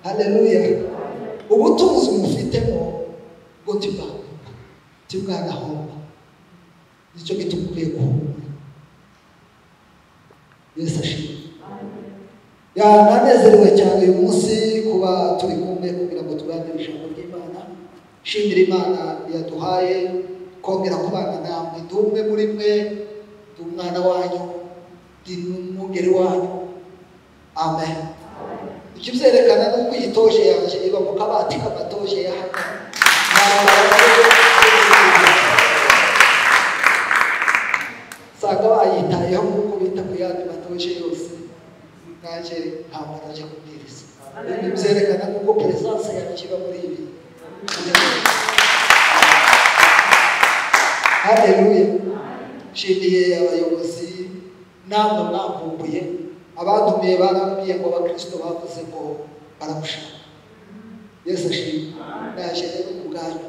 Haleluya. Ubutunzi mufitemo ngo tibwanahomba, nicyo gituma ukwiye guhumura. Yesu ashimwe. Nanezerewe cyane uyu munsi kuba turi kumwe kugira ngo tuganire ijambo ry'Imana. Shimira Imana yaduhaye kongera kubana namwe. Ndi umwe muri mwe, ndi umwana wanyu, ndi umwungeri wanyu. Amen. Ikibyerekana ni uko iyi toje yanjye iba mu kabati k'amatoje ya hano. Usanga bayitayeho nk'uko bita ku yandi matoje yose, nanjye ntabwo najya kubwiriza. Ibi byerekana kuko peresanse yanjye iba muri ibi. Haleluya. Nshimiye abayobozi namwe mwamvumbuye. Abantumiye barambwiye ngo abakristo bavuze ngo baragushaka. Yesu ashimwe. Naje rero ku bwanyu.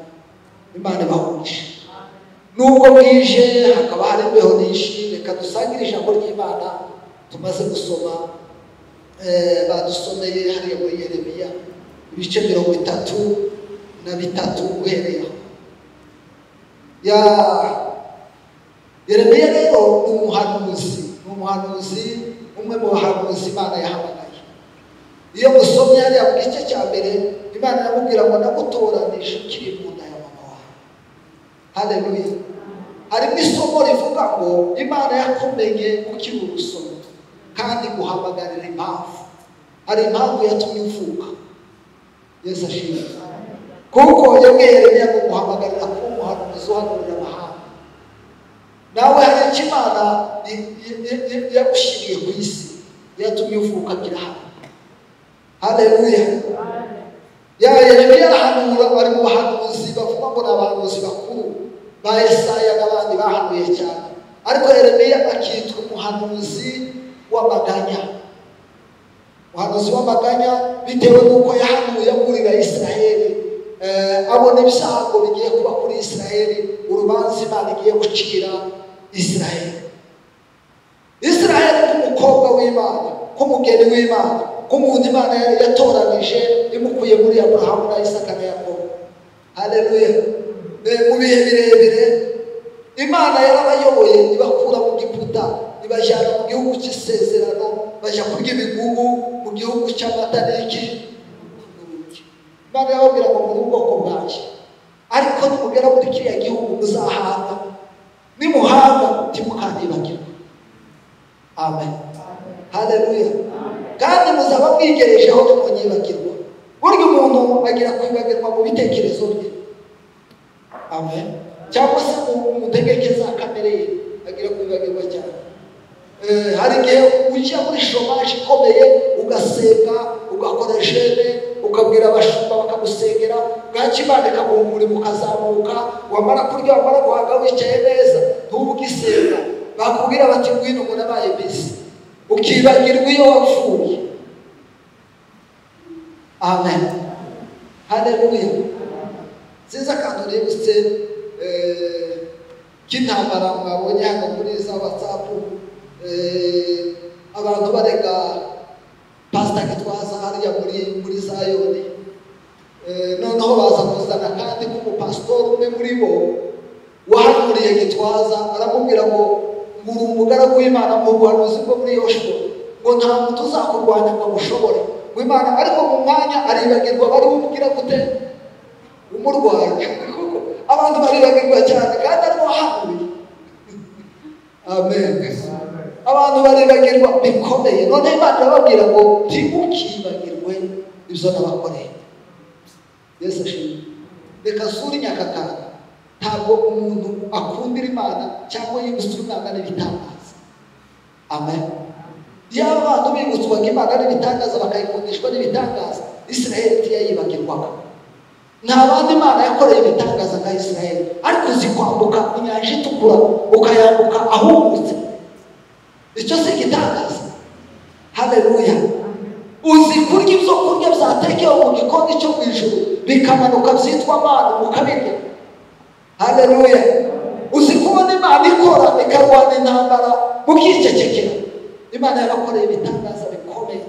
Imana ibahumurishe. Nubwo bwije hakaba hari imbeho nyinshi, reka dusangire ijambo ry'Imana tumaze gusoma. Badusomeye hariya muri Yeremiya ibice 33 uhereye aho. Yeremiya rero ni umuhanuzi, umwe mu bahanuzi Imana yahamagaye. Iyo musomye hariya mu gice cya mbere, Imana iramubwira ngo nagutoranije ukiri mu nda ya mama wawe. Haleluya. Harimo isomo rivuga ngo Imana yakumenye ukiri urusoro kandi guhamagarira impamvu. Hari impamvu yatumye uvuka. Yesu ashimwe. Kuko yabwiye Yeremiya ngo guhamagarira kuba umuhanuzi uhanurira amahanga. Nawe hari icyo Imana yagushyiriye ku isi yatumye uvuka kirahari. Haleluya. Yeremiya arahanura, bari mu bahanuzi bavuga ngo ni abahanuzi bakuru ba Yesaya n'abandi bahanuye cyane, ariko Yeremiya akitwa umuhanuzi w'amaganya. Umuhanuzi w'amaganya bitewe n'uko yahanuye aburira Isiraheli, abona ibyago bigiye kuba kuri Isiraheli, urubanza Imana igiye gucira Isiraheli. Isiraheli nk'umukobwa w'Imana, nk'umugeni w'Imana, nk'umuntu Imana yatoranije imukuye muri Aburahamu na Isaka na Yakobo. Haleluya. Mu bihe birebire Imana yarabayoboye ibakura mu Giputa, ibajyana mu gihugu cy'isezerano, bajya kurya ibigugu mu gihugu cy'amata n'iki. Imana yababwira ngo muri ubwoko bwanjye, ariko nimugera muri kiriya gihugu muzahaga, nimuhaga ntimukandibagirwe. Amen. Haleluya. Kandi muzaba mwigerejeho ntimunyibagirwa. Burya umuntu agira kwibagirwa mu bitekerezo bye. Amen. Cyangwa se mu ntegeke za kamere ye agira kwibagirwa cyane. Hari igihe ujya muri shomaje ikomeye, ugasenga, ugakora jene, ukabwira abashumba bakagusengera, bwacya Imana ikaguha umurimo ukazamuka, wamara kurya wamara guhaga wicaye neza ntube ugisenga, bakubwira bati ngwino ngo nabaye busy, ukibagirwa iyo wapfuye. Amen. Haleluya. Sinzi akantu nibutse k'intambara mwabonye hano kuri za WhatsApp, abantu barega Pastor Gitwaza hariya muri Zayoni. Noneho baza kuzana kandi k'umupasitori umwe muri bo wahanuriye Gitwaza, aramubwira ngo nguri umugaragu w'Imana mu buhanuzi bwo muri Yoshuwa, ngo nta muntu uzakurwanya ngo amushobore. Ngo Imana, ariko mu mwanya aribagirwa bari bumubwira gute umurwanya, kuko abantu baribagirwa cyane kandi ari wahanuye. Amen. Abantu baribagirwa bikomeye. None Imana irababwira ngo ntimukibagirwe ibyo nabakoreye. Yesu ashimwe. Reka sura inyakakara. Ntabwo umuntu akundira Imana cyangwa yibutswa Imana n'ibitangaza. Amen. Yaba abantu bibutswaga Imana n'ibitangaza bakayikundishwa n'ibitangaza, Isiraheli ntiyayibagirwaga. Nta bandi Imana yakoreye ibitangaza nka Isiraheli, ariko uzi kwambuka inyanja itukura ukayambuka ahumutse, icyo si igitangaza. Haleluya. Uzi kurya ibyo kurya byatekewe mu gikoni cyo mu ijuru bikamanuka byitwa amana mukabirya. Haleluya. Uzi kubona Imana ikora ikarwana intambara mukicecekera. Imana yabakoreye ibitangaza bikomeye.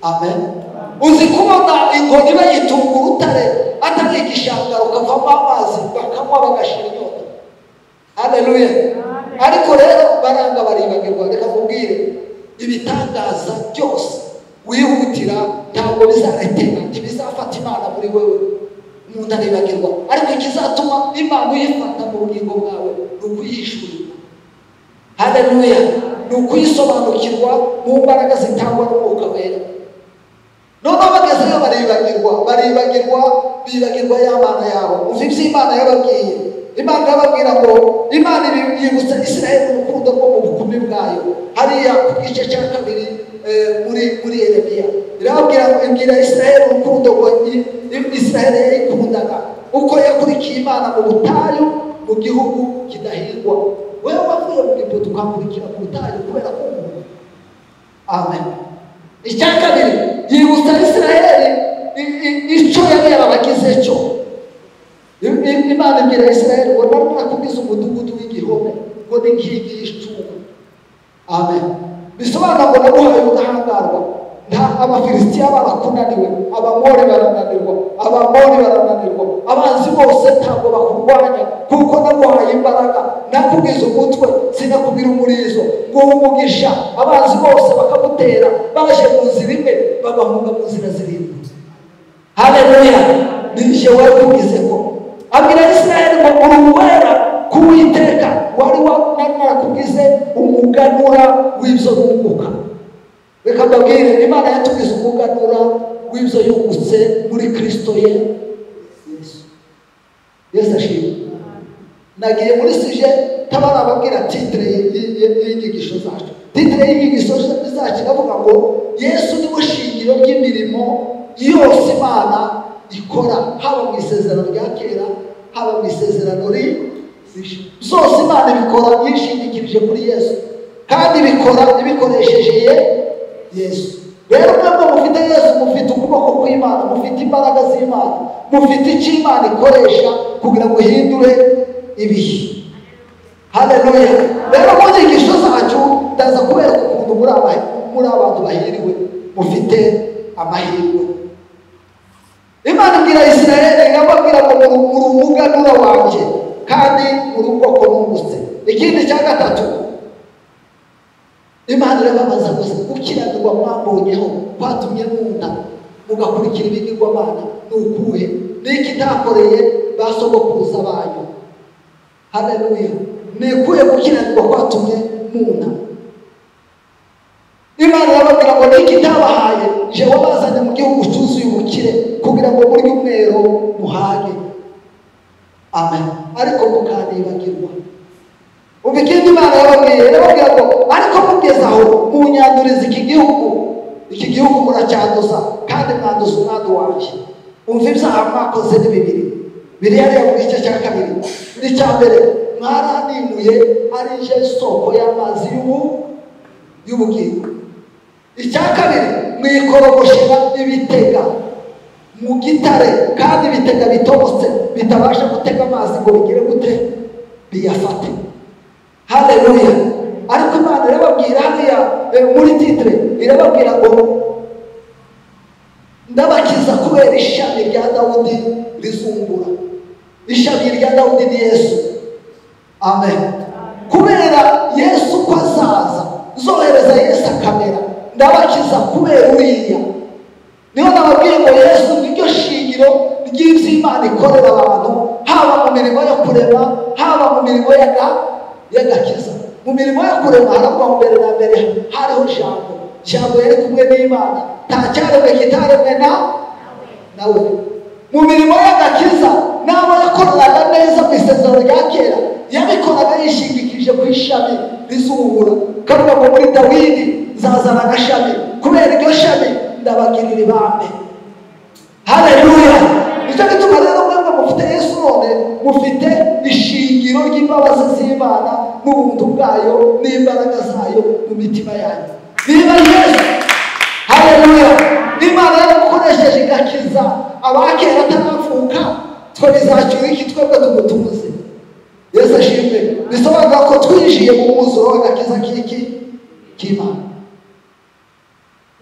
Amen. Uzi kubona inkoni bayitunga urutare atari igishanga rukavamo amazi bakanywa bagashira inyota. Haleluya. Ariko rero baranga baribagirwa. Reka nkubwire, ibitangaza byose wihutira ntabwo bizaretera, ntibizafata Imana muri wewe. Umuntu aribagirwa, ariko ikizatuma Imana uyifata mu bugingo bwawe ni ukuyishurirwa. Haleluya. Ni ukuyisobanukirwa mu mbaraga zitangwa n'Umwuka Wera. Noneho bagezeyo baribagirwa, bibagirwa ya Mana yabo. Umva ibyo Imana yababwiye. Imana irababwira ngo Imana yibutsa Isirayeli urukundo rwo mu bukumi bwayo. Hariya ku gice cya kabiri muri Yeremiya irababwira ngo ibwira Isirayeli urukundo rwo Isirayeli yayikundaga, uko yakurikiye Imana mu butayu, mu gihugu kidahingwa. Wewe wavuye mu Egiputa ukakurikira mu butayu kubera ko umuntu. Amen. Icya kabiri, yibutsa Isirayeli icyo yari yarabagize cyo. Imana ibwira Isirayeli ngo nari nakugize umudugudu w'igihome, ngo ni inkingi y'icumu. Amen. Bisobanura ngo naguhaye ubudahangarwa. Nta Abafilisitiya barakunaniwe, Abamori barananirwa, Abamoni barananirwa, abanzi bose ntabwo bakurwanya, kuko naguhaye imbaraga, nakugize umutwe, sinakubwira umurizo, nguha umugisha. Abanzi bose bakagutera, baje mu nzira imwe, bagahunga mu nzira zirindwi. Haleluya. Nije wakugize ko abwira Isirayeli ngo uri uwera k'Uwiteka, wari narakugize umuganura w'ibyo wunguka. Reka mbabwire, Imana yatugize umuganura w'ibyo yungutse muri Kristo ye Yesu. Yesu ashimwe. Nagiye muri sujet tabarababwira titre y'inyigisho zacu. Titre y'inyigisho zacu iravuga ngo Yesu ni we shingiro ry'imirimo yose Imana ikora, haba mu isezerano rya kera, haba mu isezerano rishya. Zose Imana ibikora yishingikirije kuri Yesu, kandi ibikora ibikoresheje Yesu. Rero mwebwe mufite Yesu, mufite ukuboko kw'Imana, mufite imbaraga z'Imana, mufite icyo Imana ikoresha kugira ngo ihindure ibihe. Haleluya. Rero mu nyigisho zacu ndaza kubereka ukuntu muri abantu bahiriwe, mufite amahirwe. Imana ibwira Isirayeli irababwira ngo muri umuganura wanjye kandi muri ubwoko nungutse. Ikindi cya gatatu, Imana irababaza gusa gukiranirwa mwambonyeho kwatumye munda mugakurikira ibigirwamana ni ukuhe? Niki itakoreye ba sogokuruza banyu? Haleluya. Ni ukuhe gukiranirwa kwatumye munda? Imana irababwira ngo niki itabahaye je wabazanye mu gihugu cyuzuye ubukire kugira ngo murye umwero muhage. Amen. Ariko mukanibagirwa. Umva ikindi Imana yababwiye, irababwira ngo ariko mugeze aho munyanduriza iki gihugu, iki gihugu muracyanduza kandi mwanduza umwandu wanjye. Umva ibyaha mwakoze ni bibiri biri hariya mu gice cya kabiri. N'icya mbere, mwaranimuye ari je isoko y'amazi y'ubugingo. Icya kabiri, mwikorogoshera ibitega mu gitare, kandi ibitega bitobotse bitabasha gutega amazi ngo bigere gute biyafate. Haleluya. Ariko Imana irababwira hariya muri titre, irababwira ngo ndabakiza kubera ishami rya Dawudi rizungura. Ishami rya Dawudi ni Yesu. Amen. Kubera Yesu ko azaza, zohereza Yesu akamera, ndabakiza kubera uriya. Niho nababwiye ngo Yesu niryo shingiro ry'ibyo Imana ikorera abantu, haba mu mirimo yo kurema, haba mu mirimo y'agakiza. Mu mirimo yo kurema haravuga ngo mbere na mbere hariho Jambo, Jambo yari kumwe n'Imana, nta cyaremwe kitaremwe nawe. Mu mirimo y'agakiza n'abo yakoreraga neza mu isezerano rya kera, yabikoraga yishingikirije ku ishami rizungura. Kavuga ngo muri Dawidi nzazana agashami, kubera iryo shami ndabagirira ibambe. Haleluya. Nicyo gituma rero mwebwe mufite Yesu none, mufite ishingiro ry'imbabazi z'Imana n'ubuntu bwayo n'imbaraga zayo mu mitima yanyu. Niba Yesu, haleluya, Imana yaramukoresheje igakiza abakera ataravuka, twe bizacyura iki twebwe tumutuze? Yesu ashimwe. Bisobanura ko twinjiye mu mwuzuro w'agakiza k'iki k'Imana.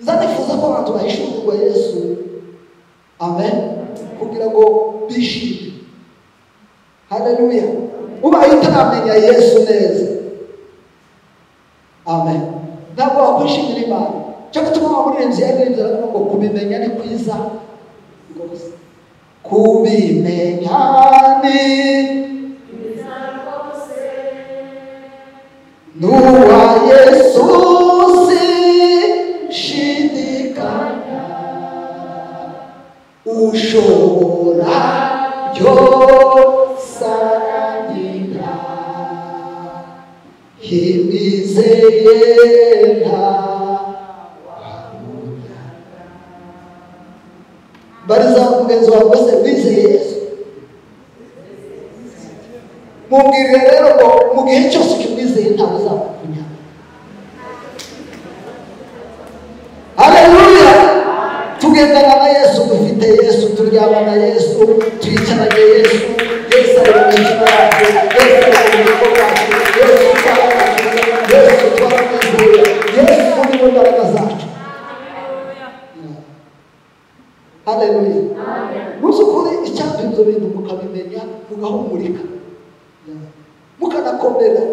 Nzanifuza ko abantu bahishurirwa Yesu. Amen. Kugira ngo bishime. Haleluya. Ubaye utaramenya Yesu neza. Amen. Ntabwo wakwishimira Imana. Cyo gutuma wamuririmbyi yaririmbye aravuga ngo kubimenya ni kwiza rwose. Kubimenya ni kwiza rwose. N'uwa Yesu sinshidikanya, ushobora byose arangira, himizeye nta wamunyara. Bariza mugenzi wawe wese wizeye Yesu. Mubwire rero ngo mu gihe cyose ukimwizeye ntawe uzakunyara. Haleluya. Tugendana na Yesu, dufite Yesu, turyamana na Yesu, twicaranye Yesu. Yesu ari mu mitima yacu, Yesu ari mu rugo rwacu, Yesu twaramwizeye, Yesu twaramwizeye, Yesu ni mu mbaraga zacu. Haleluya. Mu by'ukuri icyampa ibyo bintu mukabimenya, mugahumurika, mukanakomera.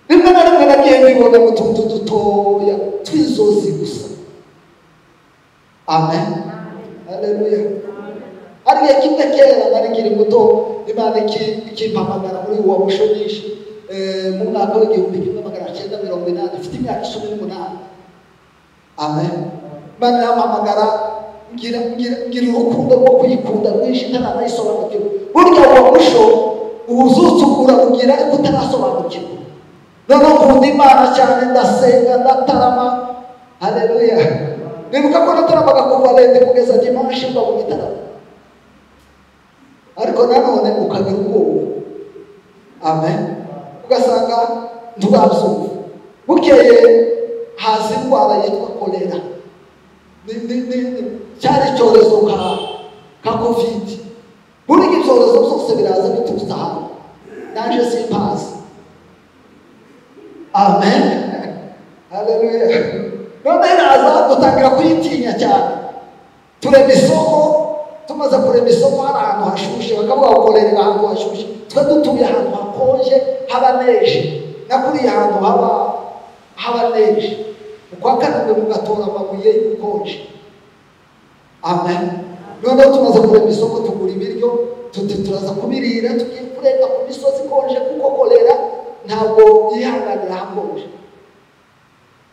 Rimwe na rimwe nagiye mbibona mu tuntu dutoya tw'inzozi gusa. Amen. Haleluya. Hari igihe kimwe kera nari nkiri muto, Imana ikimpamagara muri uwo mushonishi mu mwaka w'1980, mfite imyaka 18. Amen. Imana irampamagara, ngira urukundo rwo kuyikunda rwinshi ntaranayisobanukirwa. Burya uwo musho ubuzutse urabugira ariko utarasobanukirwa. Noneho nkunda Imana cyane, ndasenga, ndatarama. Haleluya. Nibuka ko nataramaga kuva lente kugeza dimanche mba mu gitaramo. Ariko nanone ukagira ubwoba. Amen. Ugasanga nturabyumva. Bukeye haza indwara yitwa kolera. Cyari icyorezo nka covid. Buri ibyorezo byose biraza biturutse ahantu. Naje simpazi. Amen. Haleluya. None iraza dutangira kuyitinya cyane. Turema isoko, tumaze kurema isoko hari ahantu hashushe, bakavuga ngo kolera ahantu hashushe. Twe dutuye ahantu hakonje haba neje. Nakuriye ahantu haba neje. Ukwa karindwi mugatora amabuye y'ubukonje. Amen. Noneho tumaze kurema isoko tugura ibiryo, turaza kubirira, tugiye kurenga ku misozi ikonje kuko kolera ntabwo yihanganira hakonje.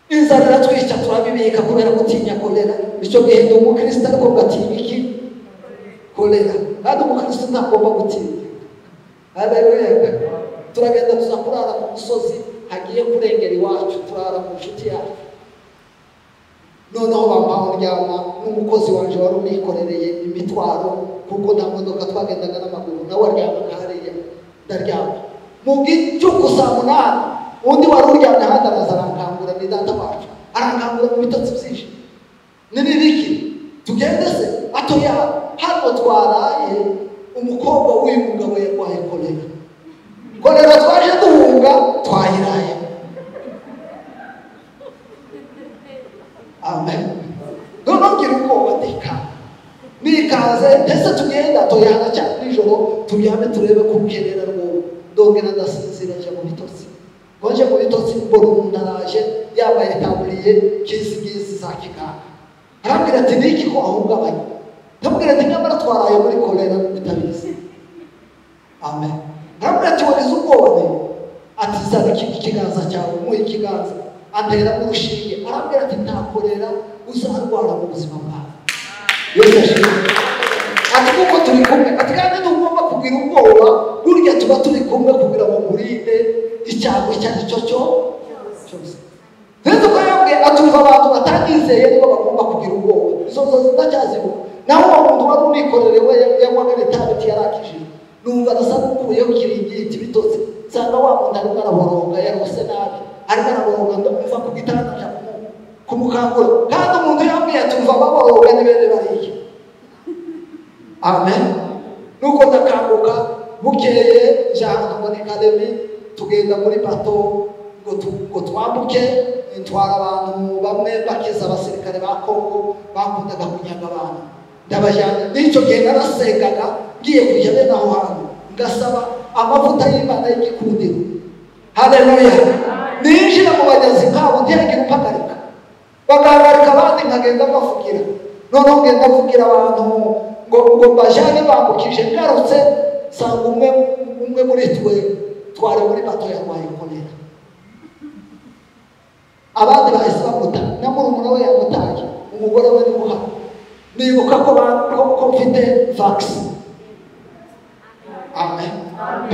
Inzara iratwica turabibika kubera gutinya kolera. Icyo gihe ndi umukristo ariko ngatinya iki? Kolera. Kandi umukristo ntagomba gutinya. Haleluya. Turagenda tuza kurara ku musozi hagiye kurengera iwacu, turara mu nshuti yacu. Noneho bampaho ndyama n'umukozi wanje wari unikorereye imitwaro, kuko nta modoka twagendaga n'amaguru, nawe aryamaga hariya, ndaryama. Mu gicuku saa 8 undi wari uryamye ahandi araza arankangura, ni data wacu, arankangura mu bitotsi byinshi. Ni bibiki tugende se? Atoya hano twaraye umukobwa w'uyu mugabo yarwaye kolera. Kolera twaje duhunga twayiraye. Amen. Noneho ngira ubwoba ndeka nikaze ndetse tugenda toyana cyane nijoro turyame turebe ko bukerera rwobo. Ndongera ndasinzira nja mu bitotsi. Nje mu bitotsi mbona umuntu araje yambaye taburiye kizigizi za kiganga. Arambwira ati niki ko ahungabanye? Ndamubwira ati nyamara twaraye muri kolera utabizi. Amen. Arambwira ati wagize ubwoba? Ati zana ikiganza cyawe, muhe ikiganza. Antera urushinge. Arambwira ati nta kolera uzarwara mu buzima bwawe. Yesu ashimwe. Ati kuko turi kumwe. Ati kandi ntugomba kugira ubwoba, burya tuba turi kumwe kugira ngo nkurinde icyago icyo ari cyo cyose. Ndetse ko yambwiye atumva abantu batanyizeye nibo bagomba kugira ubwoba. Izo nzozi ndacyazibuka. Naho uwo muntu wari unikorere we yanywaga itabi yarakijije. Numva arasa n'ukuyeho ikiringiti bitotsi. Nsanga wa muntu arimo araboroga yarose nabi. Arimo araboroga ndamva ku gitanda nja kumukangura. Kandi umuntu yambwiye atumva baboroga ni bene bariya. Amen. Nuko ndakanguka bukeye nja ahantu muri Kalemi, tugenda muri bato Ngo twambuke, ntwara abantu bamwe bakiza abasirikare ba Kongo bakundaga kunyaga abantu, ndabajyana. N'icyo gihe narasengaga ngiye kujya bene aho hantu, ngasaba amavuta y'Imana y'igikundiro. Haleluya. Ninjira mu banyazi nkabo ntiyagira umpagarika, bagahagarika abandi nkagenda mbavugira. Noneho ngenda mvugira abantu ngo mbajyane bambukije, ngarutse nsanga umwe muri twe twari muri bato yarwaye kolera, abandi bahise bamuta, na murumuna we yamutaye, umugore we ni muha. Nibuka ko mfite vaccine. Amen.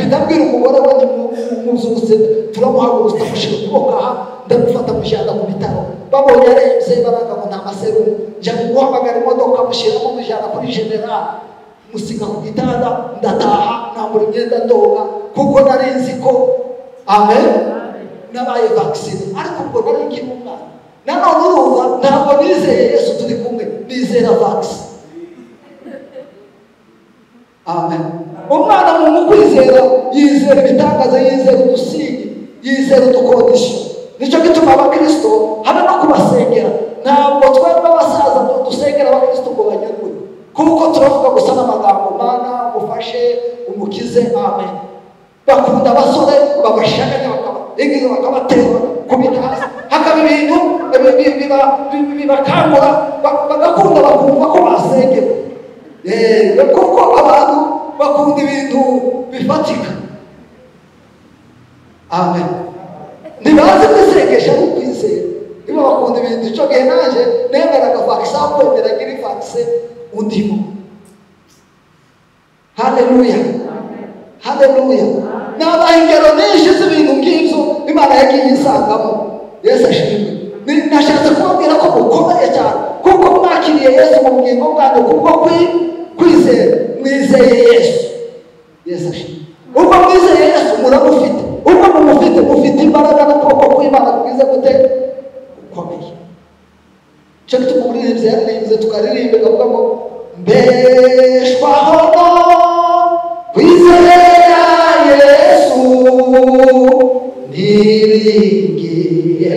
Ndabwira umugore we muzutse, turamuhagurutsa mushyira ukuboko aha, ndamufata mushyira ku bitaro. Babonye arembye baranga ngo nta maserumu, njya guhamagara imodoka mushyiramo mujyana kuri general, musiga ku gitanda, ndataha nambura imyenda ndoga, kuko nari nzi ko amen nabaye vaccine. Ariko ubwo nari nkiri umwana. Nanone urumva ntabwo nizeye Yesu turi kumwe, nizera vaccine. Amen. Umwana mu kwizera yizera ibitangaza, yizera udusingi, yizera udukodisho. Nicyo gituma abakristo habe no kubasengera, ntabwo twebwe abasaza dusengera abakristo ngo banyurwe, kuko turavuga gusa n'amagambo, Mana umufashe umukize, amen. Bakunda abasore babashaganya, bakabaingiza, bakabatera kubita hasi, hakaba ibintu bibakangura, bagakunda bakumva ko basengewe. Kuko abantu bakunda ibintu bifatika. Amen. Ntibazi kwisengesha ari ukwizera, niba bakunda ibintu. Icyo gihe naje nemeraga vaccine, aho kwemera ngiri vaccine undimo. Haleluya. Haleluya. Nabaha ingero nyinshi z'ibintu ngibyo Imana yagiye isangamo. Yesu ashimwe. Nashatse kubabwira ko mukomeye cyane, kuko mwakiriye Yesu mu bugingo bwanyu kubwo kwizera, mwizeye Yesu. Yesu ashimwe. Ubwo mwizeye Yesu muramufite, ubwo mumufite mufite imbaraga n'ukuboko kw'Imana kubwiza gute gukomeye. Icyo gituma umuririmbyi yaririmbye tukaririmba akavuga ngo mbeshwaho no kwizera Yesu, niringiye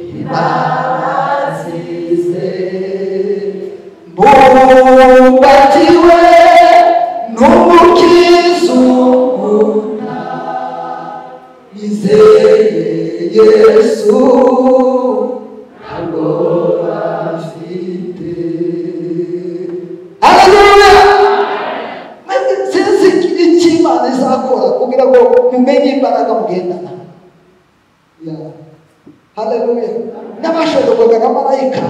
imbabazi ze, mbumbatiwe n'umukiza unkunda, nizeye Yesu ntabwo mfite. Haleluya. Sinzi icyo Imana izakora kugira ngo mumenye imbaraga mugendana. Haleluya. N'abashorwaga na marayika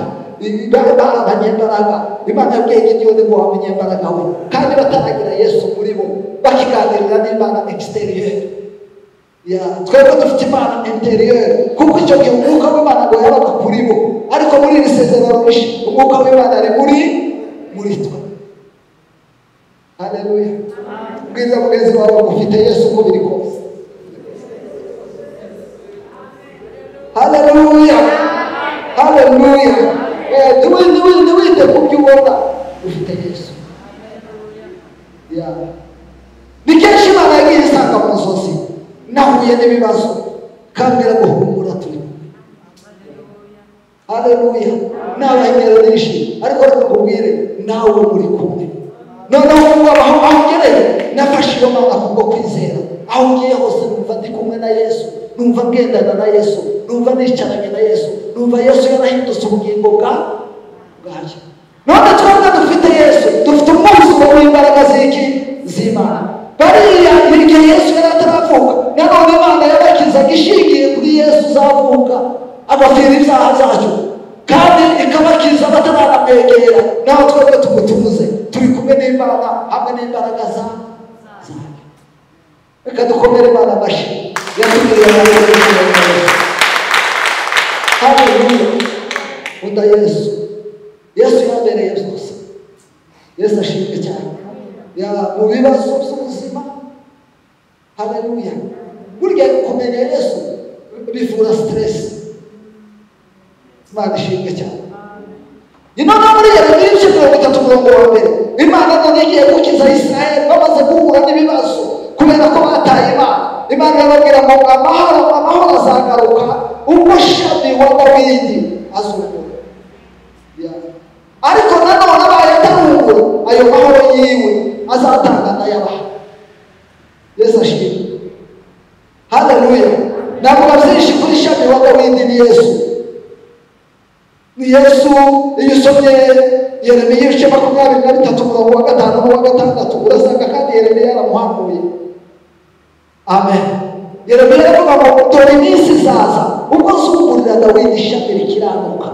bari abanyembaraga, Imana yabwiye Gideyoni ngo wa munyembaraga we, kandi bataragira Yesu muri bo, bakiganirira n'Imana exterieur. Twebwe dufite Imana interieur, kuko icyo gihe umwuka w'Imana ngo yabaga kuri bo, ariko muri iri sezerano rishya umwuka w'Imana ari muri twe. Haleluya. Bwiza mugenzi wawe ufite Yesu uko biri kose. Haleluya. Haleluya. Ntiwite ku byo ubona, ufite Yesu. Ni kenshi Imana yagiye isanga mu nzozi nahuye n'ibibazo, kambwira ngo humura turi kumwe. Haleluya. Nabaha ingero nyinshi, ariko reka nkubwire nawe muri kumwe. Noneho ubu aho ngereye nafashe iyo Mana kubwo kwizera, aho ngiye hose numva ndi kumwe na Yesu, numva ngendana na Yesu, numva nicaranye na Yesu, numva Yesu yarahindutse ubugingo bwanjye. None twebwe dufite Yesu, dufite umwuzuro w'imbaraga z'iki z'Imana. Bariya igihe Yesu yari ataravuka, nanone Imana yabakizaga ishingiye kuri Yesu uzavuka agapfira ibyaha byacu, kandi ikabakiza bataranamwegera. Naho twebwe tumutuze, turi kumwe n'Imana hamwe n'imbaraga zayo. Reka dukomere Imana amashyi yatugiriye neza. Haleluya. Nkunda Yesu. Yesu yambereye byose. Yesu ashimwe cyane. Mu bibazo by'ubuzima. Haleluya. Burya kumenya Yesu bivura stress. Imana ishimwe cyane. None muri Yeremiya ibice 30:1, Imana none igiye gukiza Isirayeli bamaze guhura n'ibibazo kubera ko bataye Imana. Imana irababwira ngo amahoro azagaruka ubwo shami wa Dawidi azungura. Ariko nanone abaye atarungura ayo mahoro yiwe azatanga ndayabaha. Yesu ashimwe. Haleluya. Navuga byinshi kuri shami wa Dawidi ni Yesu. Ni Yesu. Iyo usomye Yeremiya ibice 23 umurongo wa 5 n'uwa 6 urasanga kandi Yeremiya yaramuhanuye. Amen. Yeremiya aravuga ngo dore iminsi izaza ubwo nzungurira Dawidi ishami rikiranuka,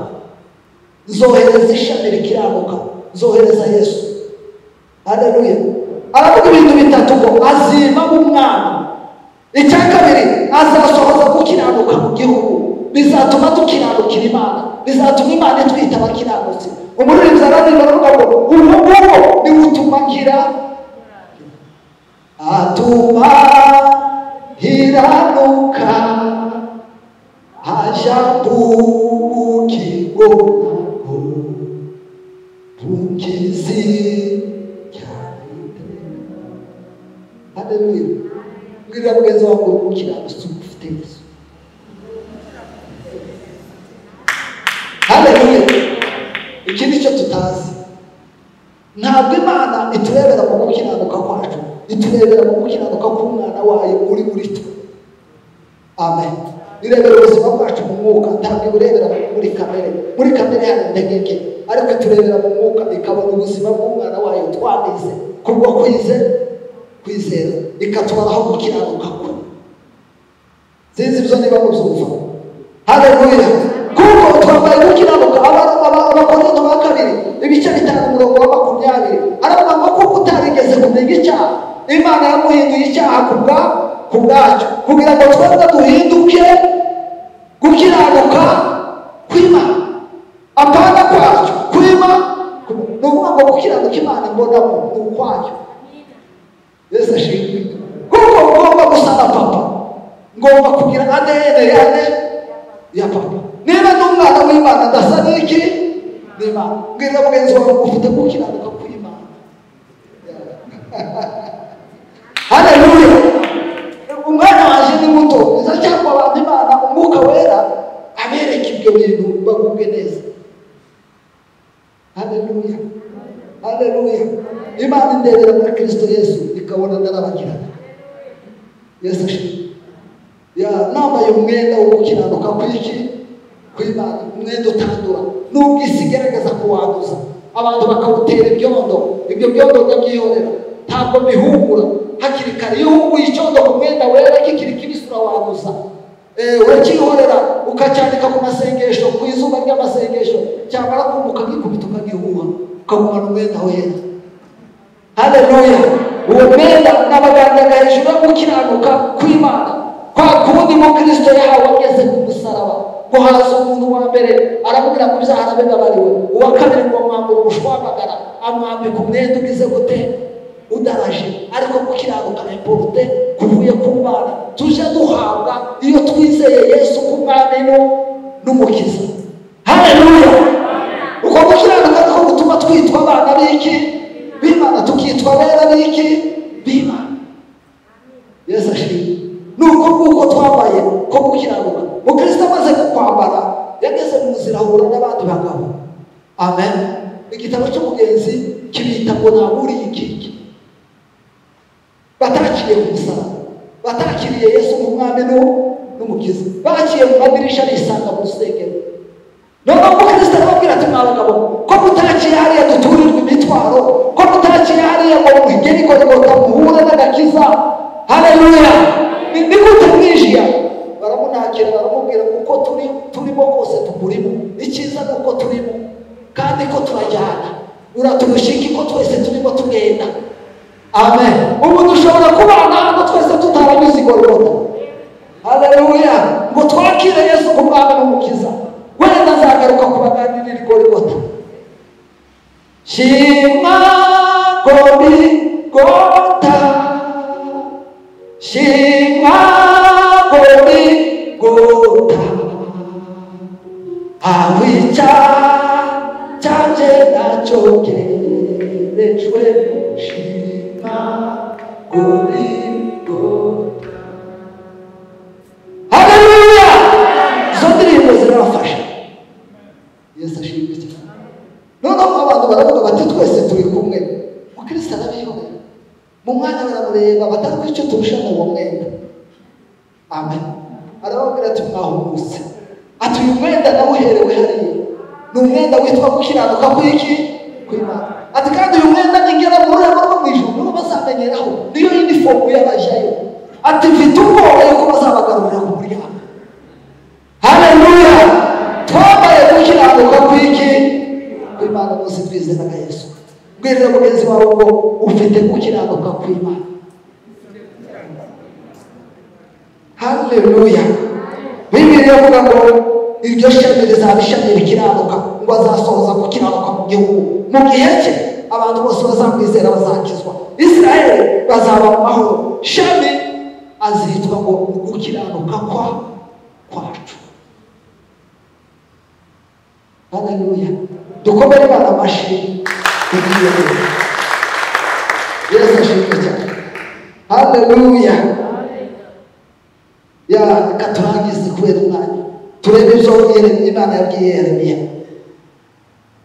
nzohereza ishami rikiranuka, nzohereza Yesu. Haleluya. Aravuga ibintu bitatu ngo azima umwami. Icya kabiri, azasohoza gukiranuka mu gihugu, bizatuma dukiranukira Imana, bizatuma Imana itwita abakiranutsi. Umuririmbyi araririmba aravuga ngo ubu ngubu niwe utuma ngira, atuma nkiranuka, aja bugingo bunkizi cyane. Haleluya. Mbwira mugenzi wawe ngo umukiranutsi ufite Yesu. Haleluya. Iki ni cyo tutazi. Ntabwo Imana iturebera mu gukiranuka kwacu, iturebera mu gukiranuka k'umwana wayo uri muri twe. Amen. Irebera ubuzima bwacu mu mwuka, ntabwo iburebera muri kamere. Muri kamere hari intege nke, ariko iturebera mu mwuka ikabona ubuzima bw'umwana wayo twanize kubwo kwizera, ikatubaraho gukiranuka kwe. Sinzi ibyo niba mubyumva. Haleluya. Kuko twambaye gukiranuka. Abakorinto ba kabiri ibice 5 umurongo wa 20 aravuga ngo kuko utarigeze kumenya icyaha, Imana yamuhinduye icyaha kubwacyo, kugira ngo twebwe duhinduke gukiranuka kw'Imana, apana kwacyo kw'Imana. Ni ukuvuga ngo gukiranuka Imana imbonamo ni ukwacyo. Yesu ashimwe. Kuko ngomba gusa na papa, ngomba kugira ADN ya papa. Niba ndi umwana w'Imana ndasa n'iki? N'Imana. Mbwira mugenzi wawe ngo ufite gukiranuka kw'Imana. Haleluya. Umwana waje ni muto, iza cyangwa abantu Imana umwuka wera abereka ibyo bintu bagubwe neza. Haleluya. Haleluya. Imana indebera muri Kristo Yesu ikabona ndarabagirana. Yesu ashimwe. Ya nambaye umwenda wo gukiranuka kw'iki? Kw'Imana, umwenda utandura. Nubwo isi igerageza kuwanduza, abantu bakawutera ibyondo, ibyo byondo ndabyihorera, ntabwo bihungura hakiri kare. Iyo uhunguye icyondo ku mwenda wera kikiri kibisi urawanduza, uracyihorera ukacyandika ku masengesho, ku izuba ry'amasengesho, cyamara kumuka gikubita ukagihuha, ukagumana umwenda wera. Haleluya. Uwo mwenda nabagandaga hejuru yo gukiranuka kw'Imana, kwa kundi mu Kristo yahawe ageze ku musaraba. Ngo haza umuntu wa mbere aramubwira ngo ibyaha arabibabariwe, uwa kabiri ngo amwambura ubushwambagara, amwambika umwenda ugize gute? Udaraje. Ariko gukiranuka importe kuvuye ku Mana tuje duhabwa iyo twizeye Yesu k'umwami n'umukiza. Haleluya. Uko gukiranuka niko gutuma twitwa abana b'iki? B'Imana, tukitwa abera b'iki? B'Imana. Yesu ashimwe. Nuko nguko twambaye ko gukiranuka. Mukristo amaze kwambara yageze mu nzira ahura n'abandi bagabo. Amen. Igitabo cy'umugenzi kibita ngo naburiye ikiki. Batakiriye ku musaraba, batakiriye Yesu nk'umwami n'umukiza, baciye mu madirisha bisanga mu rusengero. Noneho umukristo arababwira ati mwa bagabo, ko mutaciye hariya duturirwa imitwaro, ko mutaciye hariya ngo muhigere Golgota muhure n'agakiza. Haleluya. Ni gute mwinjiye? Baramunakira baramubwira uko turimo kose tukurimo, icyiza ni uko turimo kandi ko turajyana, uraturusha iki ko twese turimo tugenda. Amen. Ubu dushobora kubana hano twese tutaranyuze Golgota. Haleluya. Ngo twakire Yesu nk'umwami n'umukiza. Wenda nzagaruka kubaganirira Golgota. Shima Golgota, shima Golgota, awica canje nacyo kerejwe, shima Golgota. Noneho abantu baravuga bati twese turi kumwe. Mukristo arabihorera. Mu mwanya baramureba batari ko icyo turusha uwo mwenda. Amen. Arababwira ati mwahumutse. Ati uyu mwenda nawuherewe hariya. Ni umwenda witwa gukiranuka kw'iki? Kw'Imana. Ati kandi uyu mwenda ningera mu rurembo rwo mu ijuru nibo bazamenyeraho. Niyo uniform y'abajyayo. Ati mfite ubwoba yuko bazabagarurira ku muryango. Haleluya! Twambaye gukiranuka kw'iki? Kw'Imana bose twizeraga Yesu. Bwirira mugenzi wawe ngo ufite gukiranuka kw'Imana. Haleluya! Bibiliya ivuga ngo iryo shami rizaba ishami rikiranuka, ngo azasohoza gukiranuka mu gihugu. Mu gihe cye abantu bose bazamwizera bazakizwa. Israheli bazaba mu mahoro. Shami azitwa ngo gukiranuka kwacu. Haleluya! Dukomere Imana amashyi. Yesu ashimwe cyane. Haleluya! Ya katurangize kubera umwanya. Turebe ibyo Imana yabwiye Yeremiya.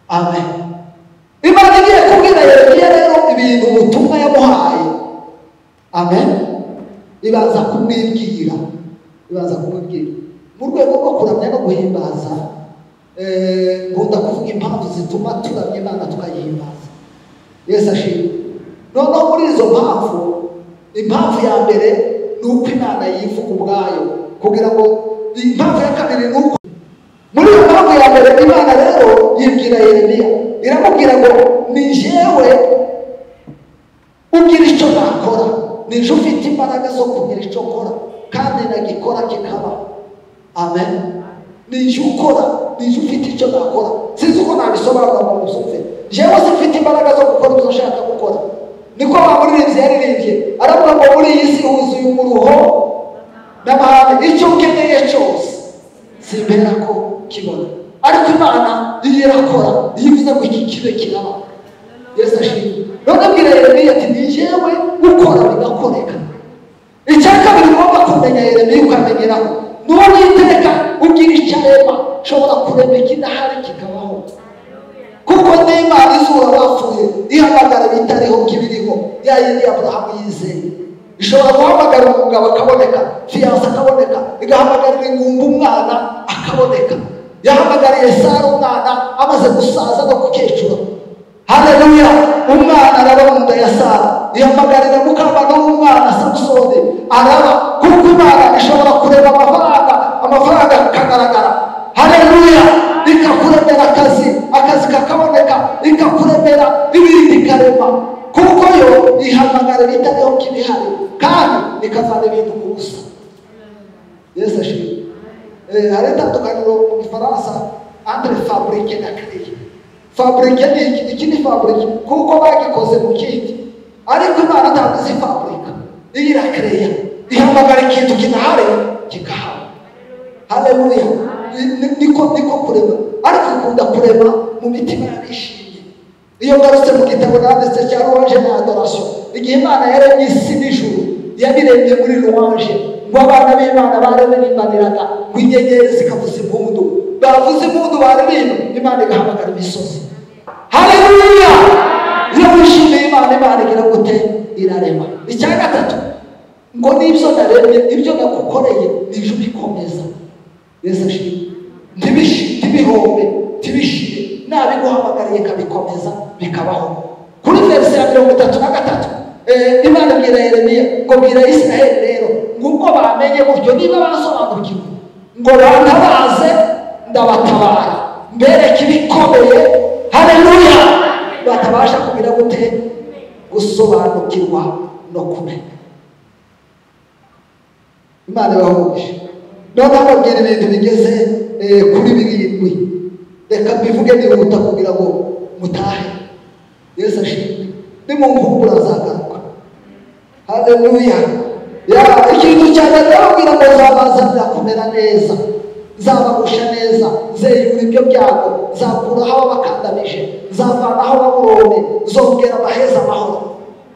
Amen. Imana igiye kubwira Yeremiya rero ibintu ubutumwa yamuhaye. Amen. Ibanza kumwibwira. Ibanza kumwibwira. Mu rwego rwo kuramya no guhimbaza, nkunda kuvuga impamvu zituma turamya Imana tukayihimbaza. Yesu ashimwe. Noneho muri izo mpamvu, impamvu ya mbere ni uko Imana yivuga ubwayo, kugira ngo impamvu ya kabiri ni uko muri iyo mpamvu ya mbere Imana rero yibwira Yeremiya, iramubwira ngo ni jewe ugira icyo nakora, ni je ufite imbaraga zo kugira icyo nkora kandi nagikora kikaba. Amen. Ni je ukora, ni je ufite icyo nakora. Sinzi uko nabisobanura ngo mubyumve. Jewe sifite imbaraga zo gukora ibyo nshaka gukora. Niko bamuririmbye yaririmbye aravuga ngo muri iyi si huzuye umuruho n'amahane, icyo ukeneye cyose simbera ko kibona. Ariko Imana iyo irakora, iyo ivuze ngo iki kibe kiraba. Yesu ashimwe. None bwira Yeremiya ati ni jewe ukora bigakoreka. Icya kabiri ugomba kumenya Yeremiya ukamenyeraho, n'Uwiteka ugira icyo arema, ushobora kurema ikidahari kikabaho. Kuko n'Imana izura bapfuye ihamagara ibitariho kibiriho, ya yindi Aburahamu yizeye. Ishobora guhamagara umugabo akaboneka, fiyanse akaboneka, igahamagarira ingumba umwana akaboneka. Yahamagariye Sara umwana amaze gusaza no gukecura. Haleluya! Umwana araba mu nda ya Sara. Ihamagarira mukamana w'umwana Samusoni araba, kuko Imana ishobora kureba amafaranga, amafaranga akagaragara. Haleluya! Ikakuremera akazi, akazi kakaboneka, ikakuremera ibindi ikarema. Kuko yo ihamagara ibitariho kibihari kandi ikavana ibintu ku busa. Yesu ashimwe. Hari itandukaniro mu Gifaransa entre fabriquer na créer. Fabriquer ni iki? Iki ni fabriquer kuko bagikoze mu kindi. Ariko Imana ntabwo izi fabrica, iyo irakereya, ihamagara ikintu kidahari kikahaba. Haleluya! Niko kurema, ariko ikunda kurema mu mitima y'abishimye. Iyo ngarutse mu gitabo nanditse cya louange na adoration, igihe Imana yaremye isi n'ijuru, yabiremye muri louange, ngo abana b'Imana bararirimbaniraga, ngo inyenyeri zikavuza impundu, bavuza impundu baririmba, Imana igahamagara imisozi. Haleluya! Iyo wishimiye Imana, Imana igira gute? Irarema. Icya gatatu, ngo n'ibyo naremye, ibyo nagukoreye, nije ubikomeza. Yesu ashimwe. Ntibihombe, ntibishire, nabiguhamagariye kabikomeza bikabaho. Kuri verse ya 33, Imana ibwira Yeremiya ngo bwira Israheli rero ngo ubwo bamenye gutyo, niba basobanukiwe, ngo bantabaze ndabatabara, mbereke ibikomeye. Haleluya! Batabasha kugira gute? Gusobanukirwa no kumenya. Imana ibahuje. Noneho babwira ibintu bigeze kuri 7. Reka mbivuge nihuta kugira ngo mutahe. Yesu ashimwe. Nimunkumbura azagaruka. Haleluya! Ya ikintu cya mbere babwira ngo nzabazanira kumera neza, nzabagusha neza, nzeyura ibyo byago, nzakuraho ababakandamije, nzavanaho Babuloni, nzongera amaheza amahoro,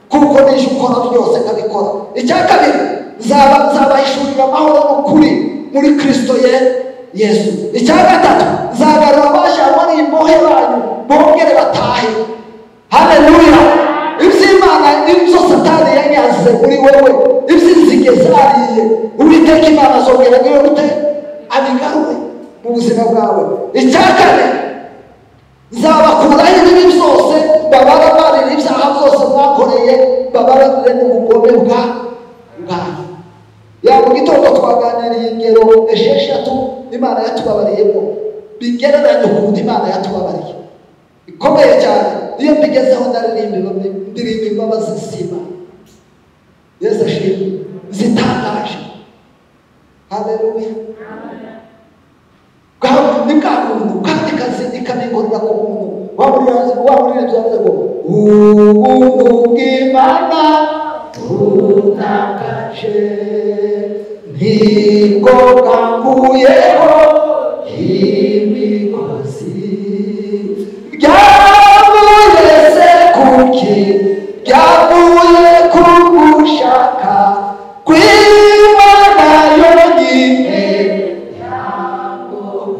kuko nije ukora byose nkabikora. Icya kabiri, nzabahishurira amahoro n'ukuri muri Kristo ye Yesu. Icya gatatu, nzagarura abajanywe ari imbohe banyu bongere batahe. Haleluya. Iby'Imana ibyo Satani yanyaze muri wowe, iby'inzige zariye, Uwiteka Imana azongera niwe gute abigarure mu buzima bwawe. Icya kane, nzabakuraho ibibi byose, bababarire ibyaha byose mwakoreye, bababarire n'ubugome bwanyu. Ya mu gitondo twaganiriye ingero 6 Imana yatubabariyemo, bigereranye ukuntu Imana yatubabariye ikomeye cyane. Iyo mbigezeho ndaririmba ndirimba imbabazi z'Imana. Yesu ashimwe, zitangaje. Haleluya. Ni bwa buntu kandi kazi ikabingorera ku muntu. Wamurira byavuze ngo ubuntu bw'Imana butangaje nibwo bwankuyeho imigozi, byavuye se kuki, byavuye ku gushaka kw'Imana yonyine yangoye.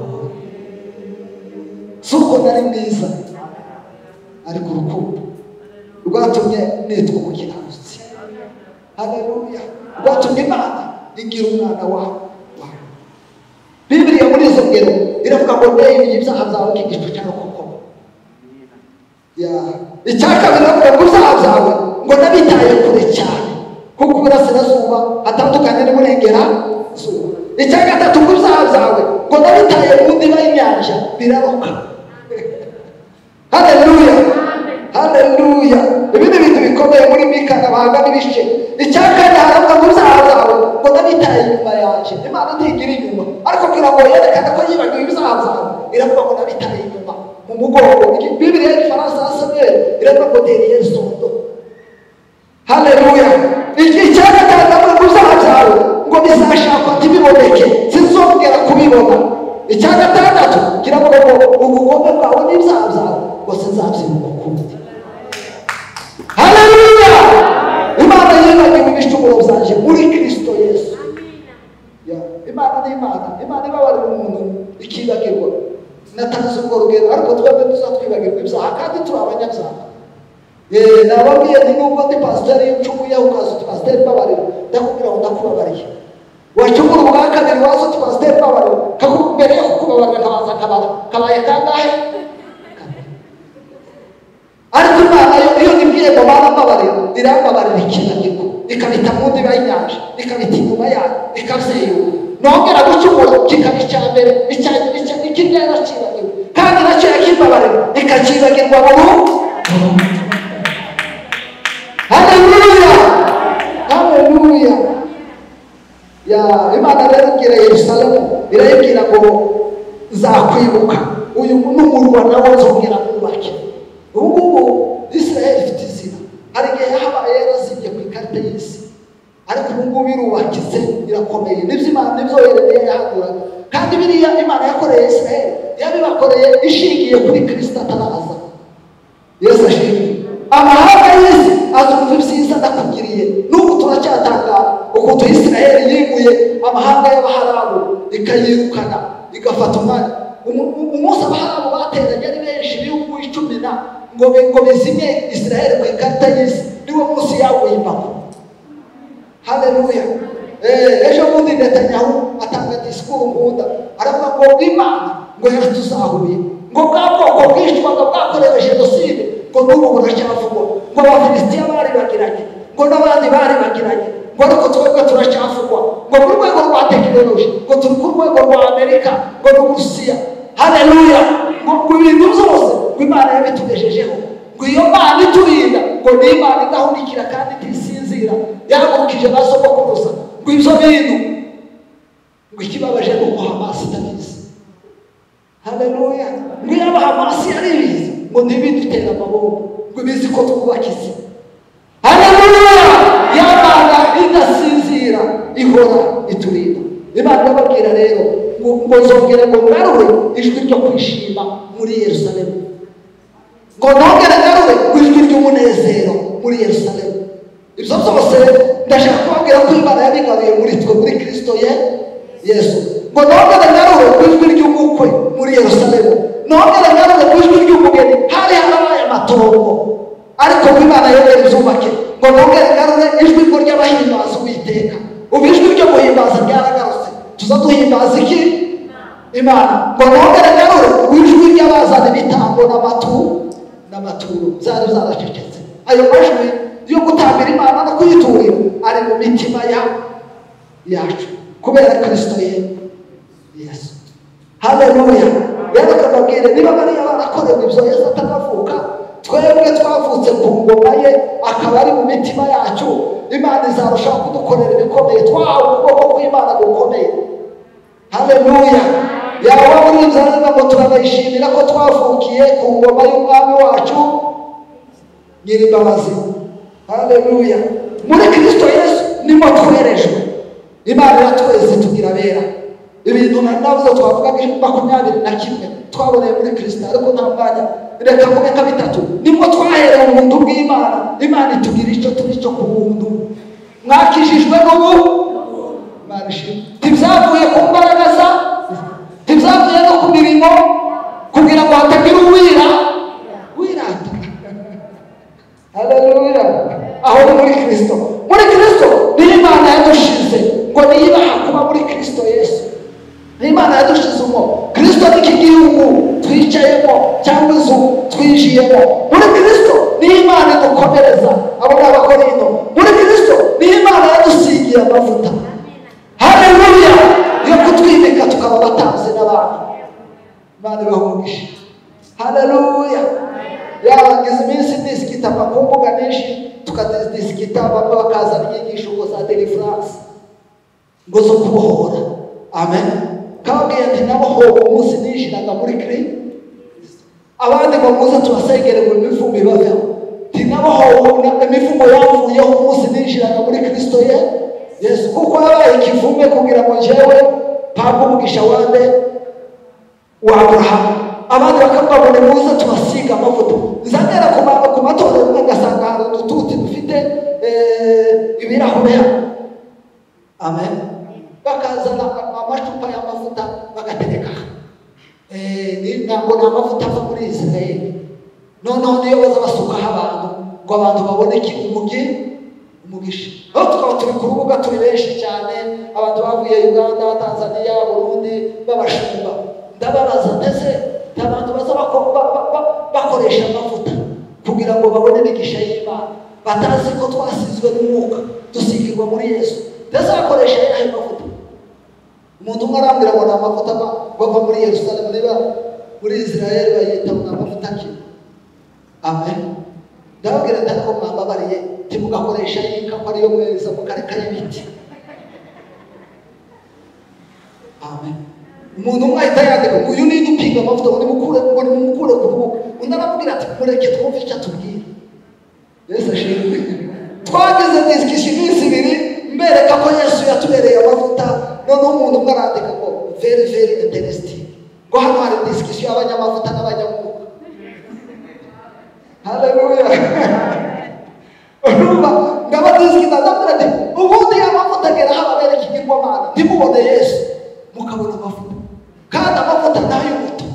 Si uko nari mwiza, ariko urukundo rwatumye nitwa umukiranutsi. Haleluya. Rwatumye Imana igira umwana wawe. Bibiliya muri izo ngero iravuga ngo ndeye ibyaha byawe nk'igicu cy'urukokoma. Ya icya kabiri iravuga ngo ibyaha byawe ngo nabitaye kure cyane, kuko uburasirazuba hatandukanye n'uburengerazuba. Icya gatatu, ngo ibyaha byawe ngo nabitaye mu ndiba y'inyanja biraroka. Haleluya. Haleluya. Ibi ni ibintu bikomeye muri Mika n'abahanga n'ibice. Icya kane haravuga ngo ibyaha byawe ngo nabitaye inyuma yanjye. Imana ntigira inyuma, ariko kugira ngo yerekane ko yibagiwe ibyaha byawe, iravuga ngo nabitaye inyuma mu mugongo. Bibiliya y'igifaransa ya Samuel iravuga ngo derrière son dos. Haleluya. Icya gatanu haravuga ngo ibyaha byawe ngo bizashakwa ntibiboneke, sinzongera kubibona. Icya gatandatu kiravuga ngo ubugome bwawe n'ibyaha byawe ngo sinzabyibuka ukundi. Haleluya. Imana yibagiwe ibicumuro byanjye muri Kristo Yesu. Imana ni Imana. Imana ibabarira umuntu ikibagirwa. Natanze urwo rugero, ariko twebwe tuzatwibagirwa ibyaha kandi turi abanyabyaha. Nababwiye nti nubwo ndi pasiteri y'ucumuye ukaza uti pasiteri mbabarira, ndakubwira ngo ndakubabariye. Wacumura ubwa kabiri waza uti pasiteri mbabarira, mbere yo kukubabarira nkabanza nkabara kabaye kangahe? Ariko Imana iyo nibwiye ngo barambabarira, irambabarira ikibagirwa, ikabita mu ndiba y'inyanja, ikabita inyuma yayo, ikabyeyura. Nongera gucumura kikaba icya mbere, ikirya yarakibagiwe, kandi nacyo yakimbabarira ikakibagirwa burundu. Haleluya. Haleluya. Ya Imana rero ibwira Yerusalemu, irayibwira ngo nzakwibuka, uyu n'umurwa nawo nzongera mwubake. Ubu ngubu Israel ifite izina. Hari igihe habaye yarazimye ku ikarita y'isi, ariko ubu ngubu irubakitse, irakomeye. Nibyo Imana, nibyo Yeremiya yahanuraga. Kandi biriya Imana yakoreye Israel yabibakoreye ishingiye kuri Kristo ataraza. Yesu ashimwe. Amahanga y'isi azumva ibyiza ndakugiriye. N'ubu turacyatangara ukuntu Israel yimuye amahanga y'Abaharabu ikayirukana igafata umwanya. Umunsi Abaharabu bateranye ari benshi ibihugu 10 na ngo bizimye Israel ku ikarita y'isi, niwo munsi yaguye imbago. Haleluya. Ejo bundi Netanyahu atanga disikuru nkunda, aravuga ngo Imana ngo yaratuzahuye, ngo bwa bwoko bwishwaga bwakorewe jenoside ngo n'ubu buracyavugwa, ngo Abafilisitiya bari bagiranye, ngo n'abandi bari bagiranye, ngo ariko twebwe turacyavugwa, ngo ku rwego rwa tekinoloji, ngo turi ku rwego rwa Amerika, ngo n'Uburusiya. Haleluya. Ngo ibintu byose ngo Imana yabitugejejeho, ngo iyo Mana iturinda, ngo ni Imana idahunikira kandi itisinzira, yahagurukije ba sogokuruza, ngo ibyo bintu ngo ikibabaje ni uko Hamas itabizi. Haleluya. Ngo yaba Hamas yaribizi ngo ntibidutera amaboko, ngo ibizi ko twubaka isi. Haleluya. Yamana idasinzira ihora iturinda. Imana irababwira rero ngo nzongere ngo ngarure ijwi ryo kwishima muri Yerusalemu, ngo nongere ngarure ijwi ry'umunezero muri Yerusalemu. Ibyo byose ndashaka kubabwira ko Imana yabigaruye muri twe muri Kristo ye. Yesu. Ngo nongere ngarure ku ijwi ry'ubukwe muri Yerusalemu, nongere ngarure ku ijwi ry'umugeni. Hari harabaye amatongo, ariko Imana yongere ibyubake. Ngo nongere ngarure ijwi ry'abahimbaza Uwiteka. Ubu ijwi ryo guhimbaza ryaragarutse, tuza duhimbaza iki? Imana. Ngo nongere ngarure ku ijwi ry'abazana ibitambo n'amaturo byari byaracecetse. Ayo majwi yo gutambira Imana no kuyiturira ari mu mitima yacu kubera Kristo Yesu. Haleluya. Rero kababwire, niba bariya barakorewe ibyo Yesu ataravuka, twebwe twavutse ku ngoma ye akaba ari mu mitima yacu, Imana izarushaho kudukorera ibikomeye. Twahawe ukuboko kw'Imana gukomeye. Haleluya. Yawe muri ibyo ngo turanayishimira ko twavukiye ku ngoma y'umwami wacu Nyir'imbabazi. Haleluya. Muri Kristo Yesu nimo twerejwe. Imana iratweze tugira abera. Ibintu navuze twavuga 21 twaboneye muri Kristo, ariko nta mwanya, reka mvuge nka bitatu. Nimwo twaherewe ubuntu bw'Imana, Imana itugira icyo turi cyo ku buntu. Mwakijijwe n'ubu, Imana ishimwe. Ntibyavuye ku mbaraga za, ntibyavuye no ku mirimo, kugira ngo hatagira uwira wirata. Haleluya. Aho ni muri Kristo. Muri Kristo niyo Imana yadushize ngo niyibaha kuba muri Kristo Yesu. Imana yadushize umwo. Kristo ni iki gihugu twicayemo cyangwa inzu twinjiyemo. Muri Kristo niyo Imana idukomereza. Abo ni Abakorinto. Muri Kristo niyo Imana yadusigiye amavuta. Haleluya. Yo kutwimika tukaba abatambyi n'abami. Imana ibahe umugisha. Haleluya. Yarangiza iminsi disikita ku mbuga nyinshi, tukadisikita bamwe bakazana inyigisho ngo za deliverance, ngo zo kubohora. Amen. Kababwiye ati nabohowe umunsi ninjiraga muri Kristo. Abandi ngo muze tubasengere ngo imivumo ibaveho. Ati nabohowe imivumo yamvuyeho umunsi ninjiraga muri Kristo Yesu, kuko yabaye ikivume kugira ngo njyewe mpabwe umugisha wande wa Aburahamu. Abandi bakavuga ngo nimuze tubasiga amavuta. Nzagera ku matorero ngasanga hari udututi dufite ibirahure. Amen. Bakazana amacupa y'amavuta bagatereka. Ntabwo ni amavuta ava muri Israel. Noneho niyo baza basukaho abantu ngo abantu babone umugisha. Aho tukaba turi ku rubuga turi benshi cyane, abantu bavuye Uganda, Tanzania, Burundi babashumba. Ndababaza ndetse abantu baza bakoresha amavuta kugira ngo babone imigisha y'Imana, batazi ko twasizwe n'umwuka dusigirwa muri Yesu. Ndetse bakoresha ayo mavuta. Umuntu umwe arambwira ngo ni amavuta bava muri Yerusalemu, niba muri Israel bayita ngo ni amavuta ki? Amen. Ndababwira nti ariko mwambabariye ntimugakoresha y'inka ko ariyo mweza, mukareka y'ibiti. Amen. Umuntu umwe ahita yandika ngo uyu ni upinga amavuta, ngo nimukure, ngo nimukure ku rubuga. Undi aramubwira ati mureke twumve icyo atubwira. Yesu ashimwe. Twagize discussion iminsi ibiri mbereka ko Yesu yatubereye amavuta. Noneho umuntu umwe arandika ngo very very interesting, ngo hano hari discussion y'abanyamavuta n'abanyamwuka. Haleluya. Urumva ndabadisikita, ndabwira ati ubundi amavuta agera aho ababera ikigirwamana, ntimubone Yesu mukabona amavuta. Kandi amavuta ni ay'umuto,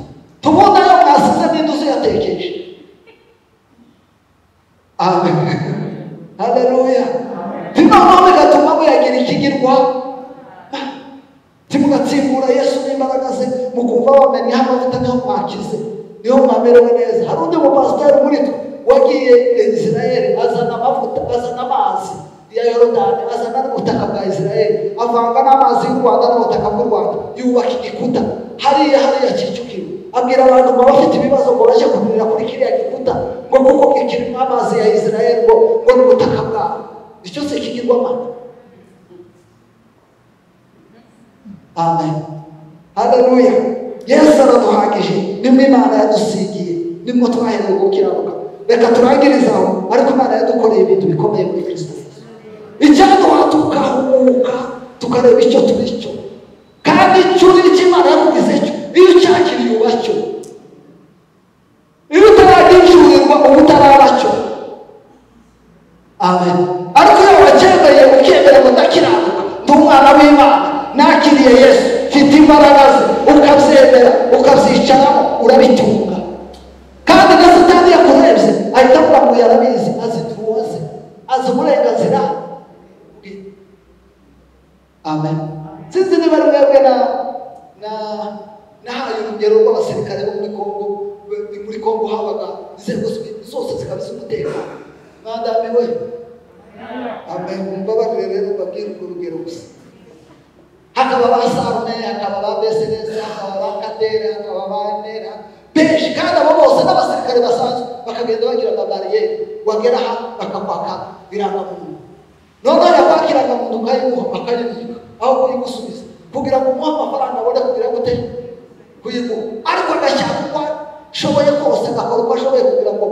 tubona ayo mwasize n'induzi yatekeje. Amen. Haleluya. Noneho bigatuma muyagira ikigirwa, timugatsimbura Yesu n'imbaraga ze, mukumva bamenye amavuta niho mwakize, niho mwamerewe neza. Hari undi mupasiteri muri twe wagiye Israel, azana amavuta, azana amazi ya Yorodani, azana n'ubutaka bwa Israel, avanga n'amazi y'u Rwanda n'ubutaka bw'u Rwanda, yubaka igikuta hariya hariya Kicukiro. Abwira abantu ngo bafite ibibazo ngo baje kumirira kuri kiriya gikuta, ngo kuko kirimo amazi ya Israel, ngo n'ubutaka bwabo. Icyo se kigirwamana. Amen. Haleluya. Yesu araduhagije, nimwe Imana yadusigiye, nimwe twaherewe gukiranuka. Reka turangirize aho, ariko Imana yadukoreye ibintu bikomeye muri Kristo Yesu. Icyaduha tukahumuka, tukareba icyo turi cyo. Kandi icyo uri cyo Imana yakugize cyo, iyo ucyakiriye uba cyo. Iyo utaragishurirwa uba utaraba cyo. Amen. Ariko iyo wacyemeye ukemera ngo ndakiranuka, ndi umwana w'Imana, nakiriye Yesu, imbaraga ze, ukabyemera, ukabyicaramo, urabitunga. Kandi na Satani yakurebye ahita avuga ngo yarabizi, azi tuwoze, azi uburenganzira bwe. Amen. Sinzi niba ari mwebwe nahaye urugero rw'abasirikare bo muri Kongo. Muri Kongo habaga inzego zose zikaba z'umutekano. Mwandamiwe? Amen. Mumbabarire rero mbabwire urwo rugero gusa. Hakaba ba Sarume, hakaba ba Beserese, hakaba ba Kadere, hakaba ba Nera, benshi. Kandi abo bose n'abasirikare basanzwe bakagenda bagira amabariyeri, wagera aha bakakwaka irangamuntu. Noneho yakwaka irangamuntu ukayimuha, akayibika aho kuyigusubiza, kugira ngo umuhe amafaranga abone kugira gute kuyiguha. Ariko agashaka uko ashoboye kose, agakora uko ashoboye kugira ngo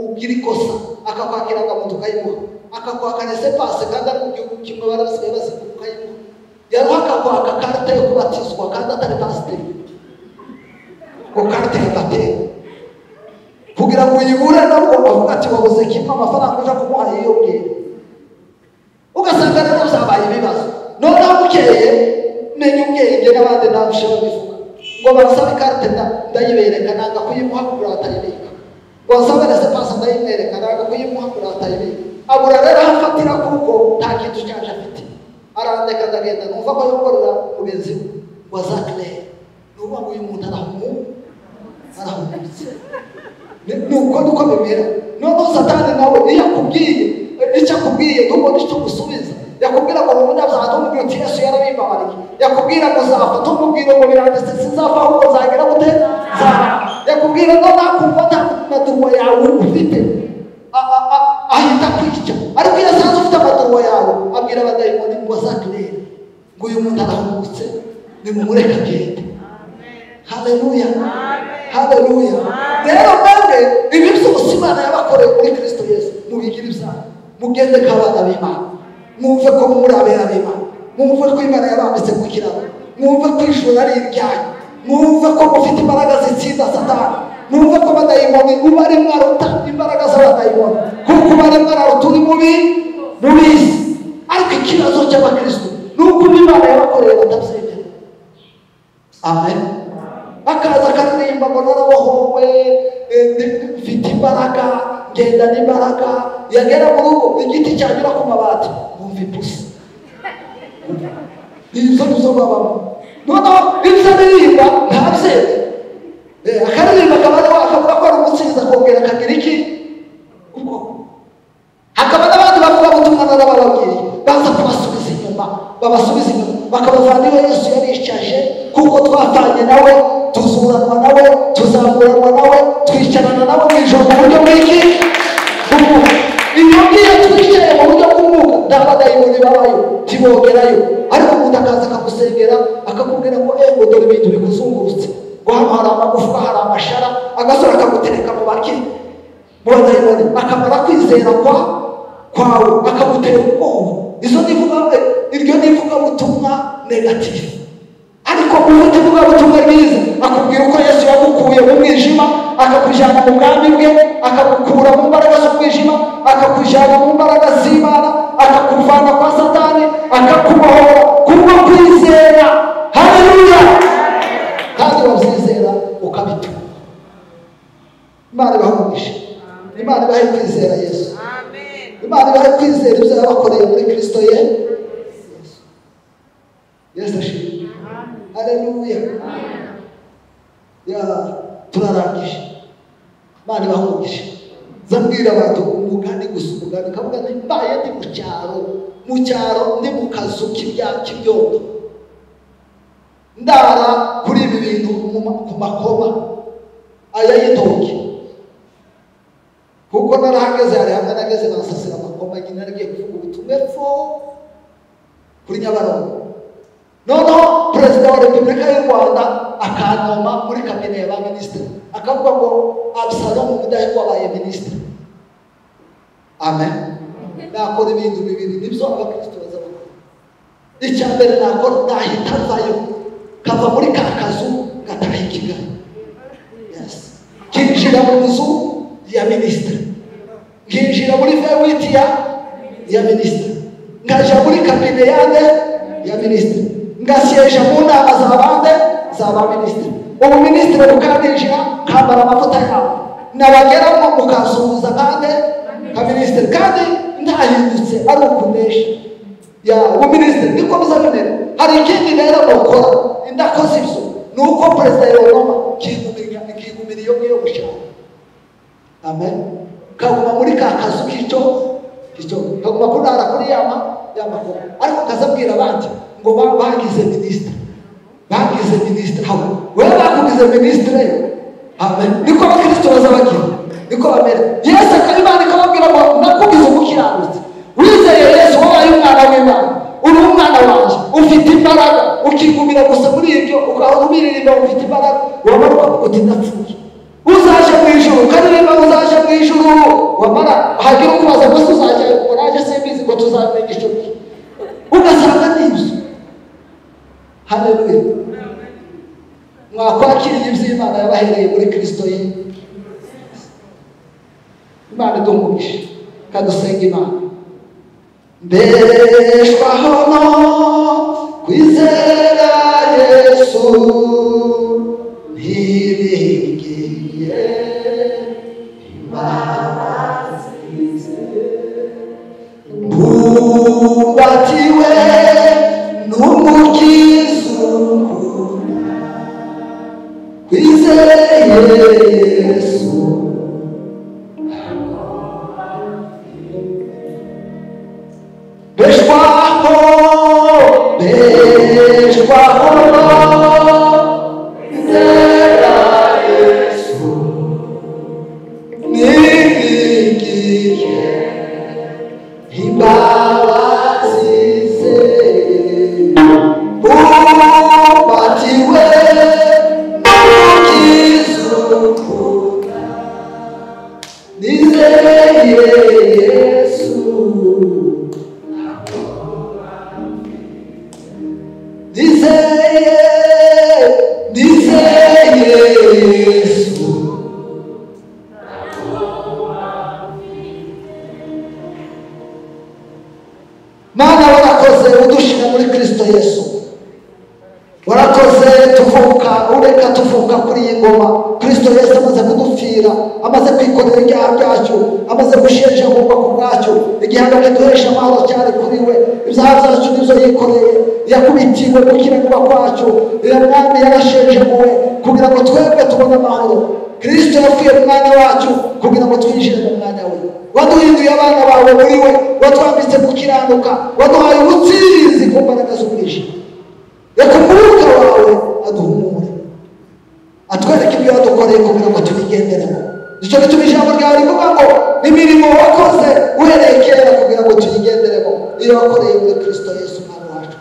ugire ikosa, akakwaka irangamuntu ukayimuha, akakwaka laissez-passer kandi ari mu gihugu kimwe bari basigaye baziguha ukayimuha. Yaruha akakwaka karite yo kubatizwa kandi atari pasiteri, ngo karite ya bateri kugira ngo uyibure, nabwo bavuga ati wabuze kimwe, amafaranga uja kumuha yiyongera. Ugasanga rero byabaye ibibazo. Noneho bukeye menya ubwenge n'abandi nabushe babivuga ngo bansabe ikarite ndayibereka, nanga kuyimuha kugira batayibika. Ngo bansabe laissez-passer ndayimwereka, nanga kuyimuha kugira batayibika. Abura rero aho afatira kuko nta kintu cyaje afite. Arandeka ndagenda, numva ko yongorera mugenzi we ngo azakirere. Nuvuga ngo uyu muntu arahumutse. Nuko niko bimera. Noneho Satani nawe iyo akubwiye icyo akubwiye ntubone icyo gusubiza. Yakubwira ngo umunyabyaha ntumubwire uti Yesu yarabimbabarije. Yakubwira ngo uzapfa ntumubwire ngo biranditse sinzapfa ahubwo nzagera gute? Nzapfa. Yakubwira ngo nakumva nta maduwa yawe ufite, ahita kwica. Ariko iyo asanze ufite amaduwa yawe abwira abadayimoni ngo azakirere, ngo uyu muntu arahumutse, nimumureke agende. Haleluya, haleluya. Rero mwebwe ibi byose Imana yabakoreye muri Kristo Yesu mubigire ibyanyu, mugende nk'abana b'Imana, mwumve ko muri abera b'Imana, mwumve ko Imana yabambitse ku kiraro, mwumve ko ijuru ari iryanyu, mwumve ko mufite imbaraga zitsinda Satani, mwumve ko abadayimoni uba ari mwaruta imbaraga z'abadayimoni, kuko uba ari mwararuta uri mubi mubizi. Ariko ikibazo cy'abakristo ni uko Imana yabakoreye batabyemera. Amen. Akaza akaririmba ngo narabohowe, mfite imbaraga, ngenda n'imbaraga. Yagera mu rugo igiti cyanyura ku mabati bumva ipusi. Ibyo nizo babamo. Noneho ibyo aririmba ntabyemere. Akaririmba akaba ariwe akavuga ko ari umutsinzi, akongera akagira iki ubwo. Hakaba n'abandi bavuga ubutumwa narabababwiye, baza kubasubiza inyuma, babasubiza inyuma bakabavana iyo Yesu yaricaje, kuko twapfanye nawe, tuzuranwa nawe, tuzamuranwa nawe, twicarana nawe mu ijuru mu buryo bw'iki? Bw'umwuka. Iyo ngiyo twicaye mu buryo bw'umwuka, nta badayimoni babayo, ntibongerayo. Ariko umuntu akaza akagusengera, akakubwira ngo ngo dore ibintu bikuzungurutse, ngo hano hari amagufwa, hari amashara, agasore akagutereka mu baki, mu badayimoni, akamara kwizera kwawe, akagutera ubwoba. Izo nivuga, iryo nivugabutumwa negatifu. Ariko ubundi ivugabutumwa bwiza akubwira uko Yesu yagukuye mu mwijima, akakujyana mu bwami bwe, akagukura mu mbaraga z'umwijima, akakujyana mu mbaraga z'Imana, akakuvana kwa Satani, akakubohora kubwo kwizera. Haleluya! Kandi wabyizera ukabitunga. Imana ibahe umugisha. Imana ibahe kwizera Yesu. Imana ibahe kwizera ibyo yabakoreye muri Kristo ye. Yesu ashimwe. Haleluya. Ya turarangije. Imana ibahe umugisha. Zambwira abantu umugani gusa, umugani kavuga nti mbaye ndi mu cyaro ndi mu kazu k'ibyondo, ndara kuri ibi bintu ku makoma aya y'intoki, kuko narahageze hari hamwe nageze bansasira amakoma nyine naragiye kuvuga ubutumwa epfo kuri Nyabarongo. Noneho perezida wa Repubulika y'u Rwanda akanoma muri kabine ya ba minisitiri, akavuga ngo Absalomu Mudahigwa abaye minisitiri. Amen. Nakora ibintu bibiri nibyo abakristo bazabakora. Icya mbere nakora, nahita mvayo kava muri ka kazu gataha i Kigali. Yes. Kinjira mu nzu ya minisitiri, nkinjira muri V8 ya minisitiri, nkaja muri kabine yande ya minisitiri, Ngasyeje mu nama za bande za ba minisitiri. Ubu minisitiri bukandinjira kambara amavuta yawe. Nabageramo mukasuhuza kandi nka minisitiri kandi ntahindutse ari ukunesha. Ya ubu minisitiri niko bizabimera. Hari ikindi rero nokora indakoze ibyo nuko perezida yonoma kigumira iyo ngiyo gushaka. Amen. Kaguma muri ka kazu k'icyo kaguma kurara kuri yamakuru ariko kazabwira abandi ngo bagize minisitiri aho wewe bakugize minisitiri. Amen. Niko abakristo bazabagira niko bamera. Yesu akabimana ikababwira ngo nakugize umukiranutsi wizeye Yesu wabaye umwana w'Imana uri umwana wanjye ufite imbaraga ukigumira gusa muri ibyo ukahora ubiririmba ufite imbaraga wamara ukavuga uti ndapfuye uzaje mu ijuru ukaririmba uzaje mu ijuru wamara hagira ukubaza ngo uzaje ngo naje simbizi ngo tuzamenya icyo gihe ugasanga ni ibyo. Haleluya. Mwakwakiriye iby'Imana yabahereye muri Kristo ye. Imana idumugishe kandi usenge Imana. Mbeshwaho no kwizera Yesu ntiringiye imbabazi ze mbumbatiwe n'umukiza ukunda kwizeye Yesu. Beshwaho kwizera Yesu niringiye imbabazi ze mbumbatiwe n'umukiza ukunda nizeye Yesu. Nizeye Yesu. Mana warakoze udushira muri Kristo Yesu. Warakoze tuvuka ureka tuvuka kuri iyi ngoma. Kristo Yesu amaze kudupfira, amaze kwikorera ibyaha byacu, amaze gushenjagurwa ku bwacu. Igihano kiduhesha amahoro cyari kuri we, ibyaha byacu nibyo yikoreye. Yakubitiwe gukiranirwa kwacu, uyu mwami yarashenjaguwe kugira ngo twebwe tubone amahoro. Kristo yapfuye mu mwanya wacu kugira ngo twinjire mu mwanya we. Waduhinduye abana bawe muri we, watwambitse gukiranuka, waduhaye ubutsinzi ku mbaraga z'umwijima. Reka umwuka wawe aduhumure, atwereke ibyo wadukoreye kugira ngo tubigenderemo. Nicyo gituma ijambo ryawe rivuga ngo imirimo wakoze uhereye kera kugira ngo tuyigenderemo, iyo wakoreye muri Kristo Yesu Umwami wacu.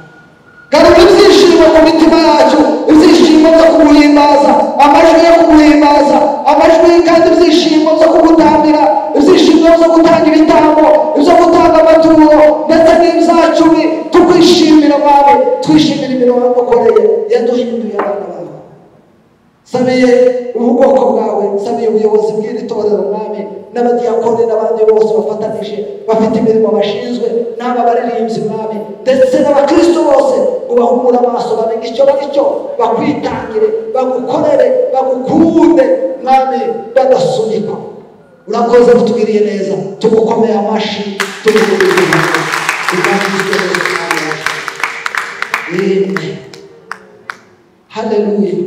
Garura ibyishimo mu mitima yacu, ibyishimo byo kuguhimbaza, amajwi yo kuguhimbaza, amajwi kandi ibyishimo byo kugutambira, ibyishimo byo gutanga ibitambo, ibyo gutanga amaturo ndetse n'ibyacu tukwishimira Mwami, twishimira imirimo wadukoreye yaduhinduye abana bawe. Sabiye ubwoko bwawe, sabiye ubuyobozi bw'iri torero Mwami, n'abadiyakoni n'abandi bose bafatanije bafite imirimo bashinzwe, n'aba baririmbyi Mwami, ndetse n'abakristo bose ubahumure amaso bamenye icyo bari cyo, bakwitangire, bagukorere, bagukunde Mwami badasunikwa. Urakoze kutugiriye neza, tugukomeye amashyi, tuguhurize hamwe. Amen. Haleluya.